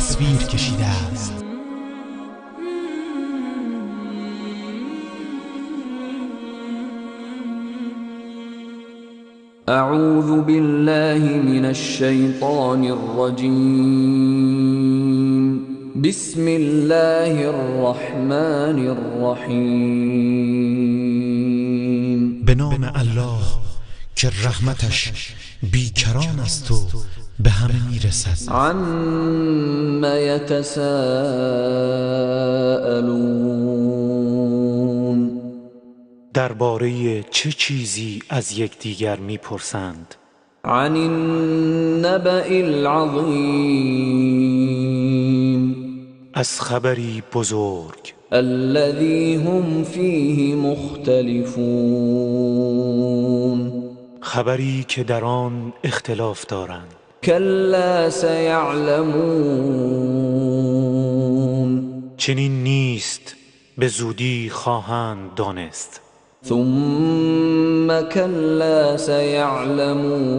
تصویر کشیده است. اعوذ بالله من الشیطان الرجیم. بسم الله الرحمن الرحیم. به نام الله که رحمتش بیکران است و به همه میرسد. عم یتساءلون. درباره چه چیزی از یکدیگر میپرسند؟ عن النبأ العظیم. از خبری بزرگ. الذی هم فیه مختلفون. خبری که در آن اختلاف دارند. کلا سیعلمون. چنین نیست، به زودی خواهند دانست. ثم کلا سیعلمون.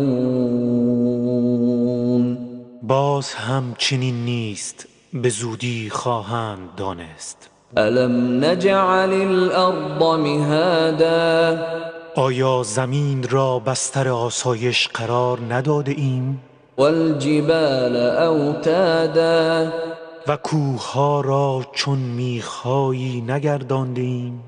باز هم چنین نیست، به زودی خواهند دانست. الم نجعل الارض مهادا. آیا زمین را بستر آسایش قرار نداده ایم؟ والجبال اوتادا. و کوهها را چون میخ‌هایی نگردانده ایم؟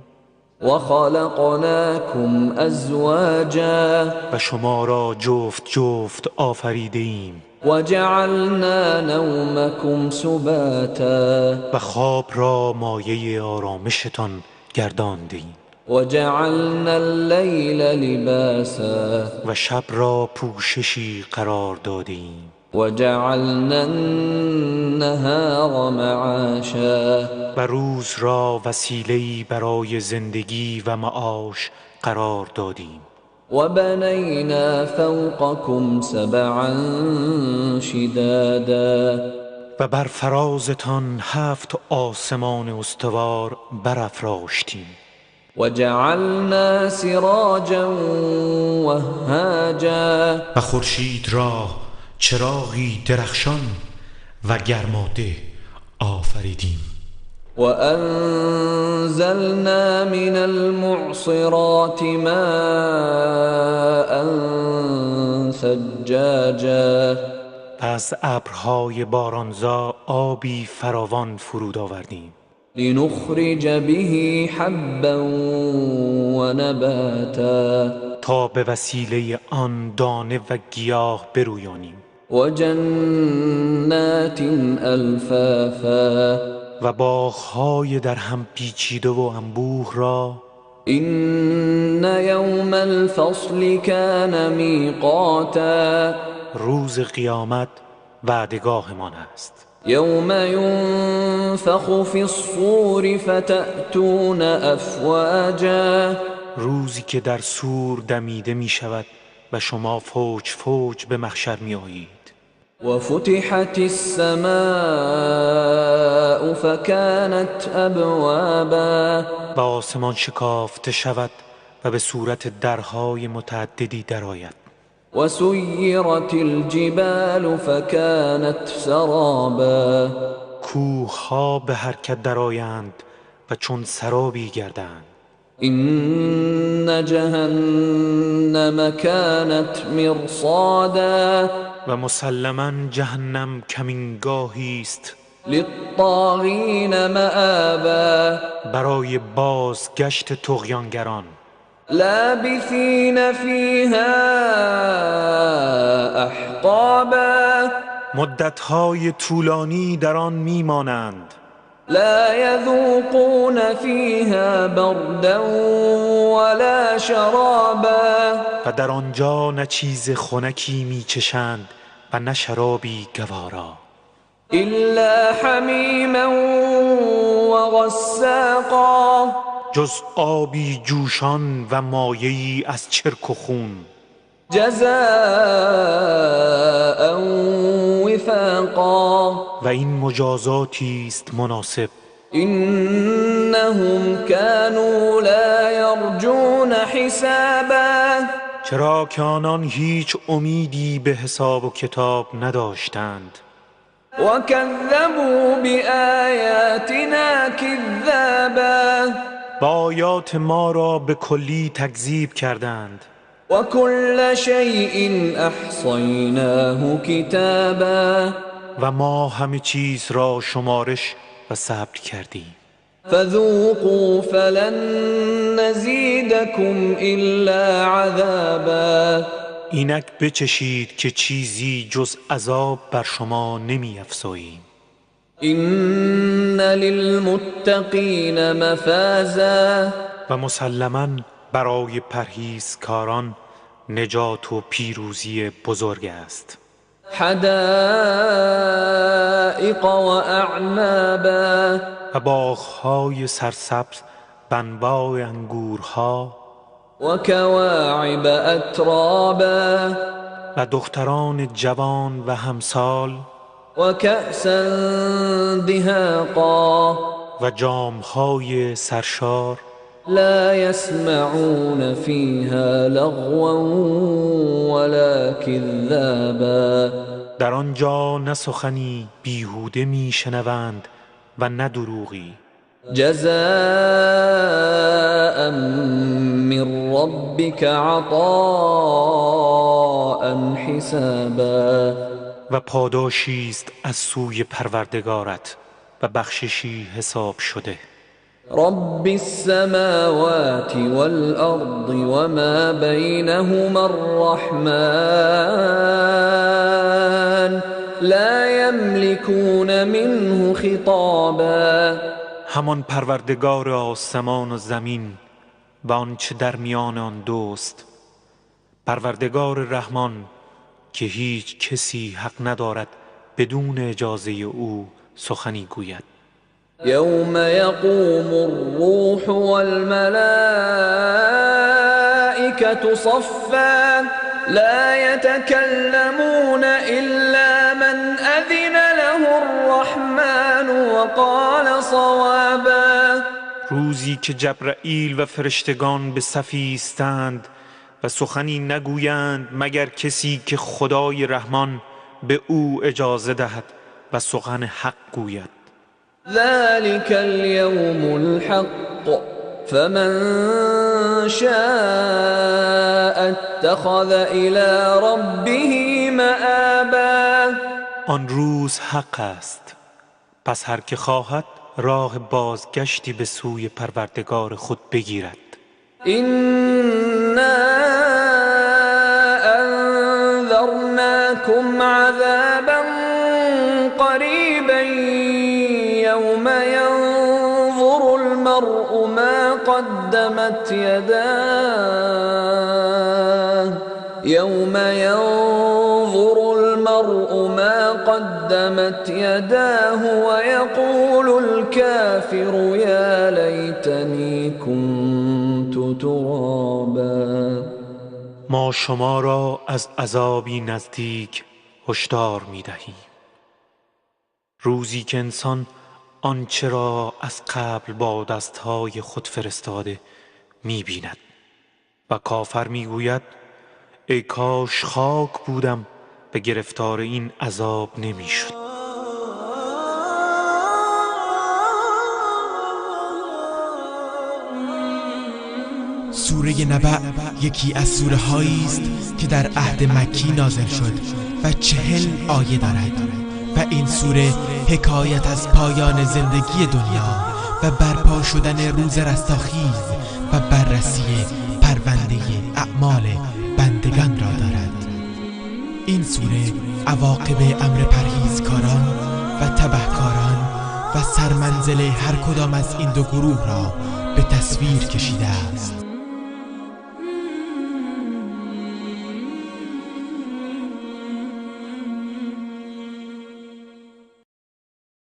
و خلقناکم ازواجا. و شما را جفت جفت آفریده ایم. و جعلنا نومکم سباتا. و خواب را مایه آرامشتان گردانده ایم. و جعلنا اللیل لباسا. و شب را پوششی قرار داده ایم. و جعلنا النهار معاشا. و روز را وسیله‌ای برای زندگی و معاش قرار دادیم. و بنینا فوقکم سبعا شدادا. و بر فرازتان 7 آسمان استوار برافراشتیم. و جعلنا سراجا وهاجا. و خورشید را چراغی درخشان و گرماده آفریدیم. و انزلنا من المعصرات ماء ثجاجا. پس ابرهای بارانزا آبی فراوان فرود آوردیم. لنخرج به حبا و نباتا. تا به وسیله آن دانه و گیاه برویانیم. و جنات الفافا. و باغ‌های در هم پیچیده و انبوه را. این یوم الفصل کان میقاتا. روز قیامت وعدگاهمان است. یوم ینفخ فی الصور فتأتون افواجا. روزی که در صور دمیده می شود و شما فوج فوج به محشر می آیید. و فتحت السماء فكانت ابوابا. و آسمان شکافته شود و به صورت درهای متعددی درآید. و سیرت الجبال فكانت سرابا. کوهها به حرکت درآیند و چون سرابی گردند. این جهنم كانت مرصادا. و مسلما جهنم کمینگاهی است. للطاغین مآبا. برای بازگشت طغیانگران. لابثین فیها احقابا. مدتهای طولانی در آن میمانند. لا یذوقون فیها بردا ولا شرابا. و در آنجا نه چیز خنکی میچشند و نه شرابی گوارا. الا حمیما وغساقا. جز آبی جوشان و مایه‌ای از چرک و خون. جزاء وفاقا. و این مجازاتی است مناسب. انهم كانوا لا یرجون حسابا. چرا که آنان هیچ امیدی به حساب و کتاب نداشتند. وكذبوا بآياتنا كذابا. و آیات ما را به کلی تکذیب کردند. وكل شيء احصيناه كتابا. و ما همه چیز را شمارش و ثبت کردیم. فذوقوا فلن نزيدكم الا عذابا. اینک بچشید که چیزی جز عذاب بر شما نمی افزاییم. ان للمتقین مفازا. و مسلما برای پرهیزکاران نجات و پیروزی بزرگ است. حدائق و اعنابا. و باغهای سرسبز بنواع انگورها. و کواعب اترابا. و دختران جوان و همسال. و کأسا دهاقا. و جامهای سرشار. لا يسمعون فيها لغوا ولا كذابا. در آنجا نه سخنی بیهوده میشنوند و نه دروغی. جزاء من ربك عطاء حسابا. و پاداشی است از سوی پروردگارت و بخششی حساب شده. رب السماوات والأرض وما بينهما الرحمن لا يملكون منه خطابا. همان پروردگار آسمان و زمین و آنچه در میان آن دوست، پروردگار رحمان که هیچ کسی حق ندارد بدون اجازه او سخنی گوید. یوم یقوم الروح والملائکة صفا لا يتكلمون إلا من أذن له الرحمن وقال صوابا. روزی که جبرائیل و فرشتگان به صف ایستند و سخنی نگویند مگر کسی که خدای رحمان به او اجازه دهد و سخن حق گوید. ذلك اليوم الحق فمن شاء اتخذ الى ربه مآبا. آن روز حق است، پس هر که خواهد راه بازگشتی به سوی پروردگار خود بگیرد. إنا انذرناكم عذابا قريبا يوم ينظر المرء ما قدمت يداه يوم ينظر المرء ما قدمت يداه ويقول الكافر يا ليتني كنت ترابا. ما شما را از عذابی نزدیک هشدار می دهیم، روزی که انسان آنچه را از قبل با دستهای خود فرستاده می بیند و کافر می گوید ای کاش خاک بودم به گرفتار این عذاب نمی شد. سوره نبأ یکی از سوره هایی است که در عهد مکی نازل شد و 40 آیه دارد و این سوره حکایت از پایان زندگی دنیا و برپا شدن روز رستاخیز و بررسی پرونده اعمال بندگان را دارد. این سوره عواقب امر پرهیزکاران و تبهکاران و سرمنزل هر کدام از این دو گروه را به تصویر کشیده است.